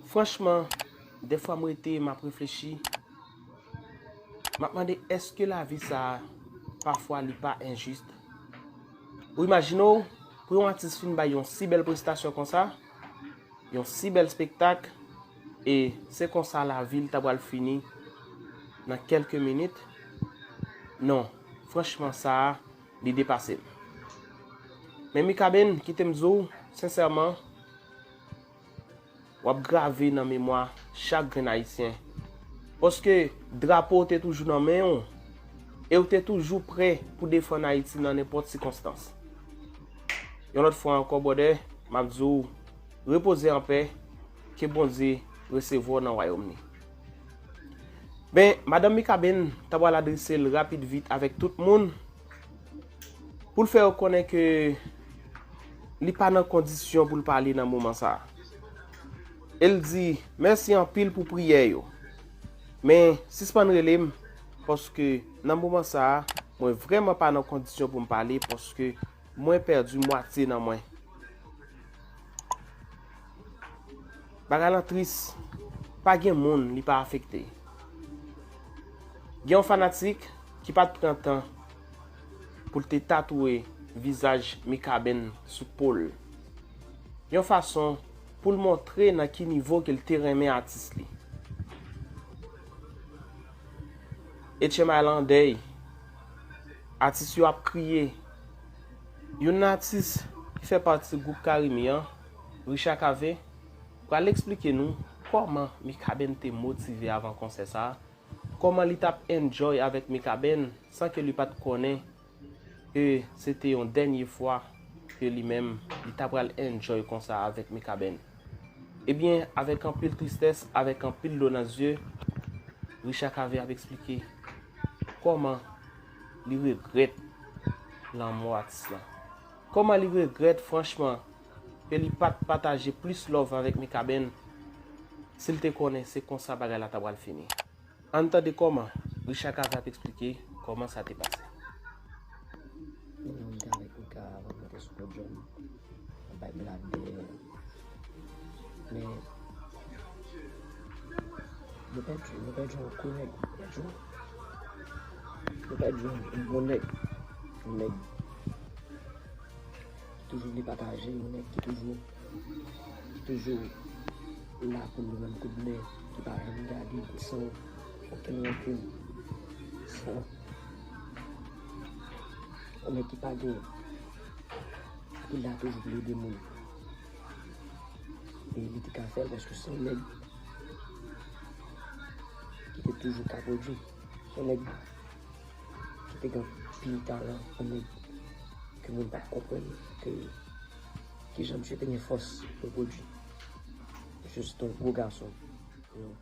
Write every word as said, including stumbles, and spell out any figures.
Franchman, dèfwa m rete, m ap reflechi, m ap mande èske lavi sa a, pafwa li pa enjis? Ou imajine w, pou yon atis fin bay yon si bèl prestasyon konsa, yon si bèl spektak, e se konsa lavi l ta pral fini nan kèlke minit? Non, franchman sa a, li depase m. Men Mikaben, kite m di w, sensèman, w ap grave nan memwa chak grenn Ayisyen. Paske drapo w te toujou nan men w, e w te toujou prè pou defann Ayiti nan nenpòt sikonstans. Yon lòt fwa ankò, brother, m ap di w, repoze anpè, ke Bondye resevwa w nan wayòm li. Ben, madanm Mikaben ta pral adrese l rapid vit avèk tout moun, pou l fè yo konnen ke li pa nan kondisyon pou l pale nan moman sa a. E l di, mèsi anpil pou priyè yo. Men, sispann rele m, paske nan moman sa a, mwen vrèman pa nan kondisyon pou m pale, paske mwen pèdi mwatye nan mwen. Bagay lan tris, pa gen moun li pa afekte. Gen yon fanatik ki pa t pran tan pou l te tatouwe vizaj Mikaben sou po l, yon fason pou l montre nan ki nivo ke l te renmen atis li. H M I la an dèy. Atis yo ap kriye. Youn nan atis ki fè pati gwoup Carimi an, Richard Cavé, pral eksplike nou kòman Mikaben te motive avan konsè sa a, kòman li t ap enjoy avèk Mikaben san ke li pa t konnen ke se te yon dènye fwa ke li menm li ta pral enjoy konsa avèk Mikaben. Ebyen, avèk anpil tristès, avèk anpil dlo nan zye, Richard Cavé ap eksplike kòman li regrèt lanmò atis lan. Kòman li regrèt franchman ke li pa t pataje plis love avèk Mikaben si l te konnen se konsa bagay la ta pral fini. Ann tande kòman Richard Cavé ap eksplike kòman sa te pase. Mwen menm te avèk Mika avan m monte sou podyòm. Bay blad dèyè. Men, nou pèdi, nou pèdi yon gwo nèg, nou pèdi yon, nou pèdi yon bon nèg, yon nèg ki toujou vle pataje, yon nèg ki toujou, ki toujou la pou nou menm kout men, ki pa janm gade san okenn rankin, san, yon nèg ki pa gen, ki la toujou pou l ede moun. E li te ka fè l paske se yon nèg ki te toujou ka pwodui. Se yon nèg ki te gen anpil talan, yon nèg ke moun pa t konprann ke kijan misye te gen fòs pou l pwodui. Misye se te yon gwo gason. Yon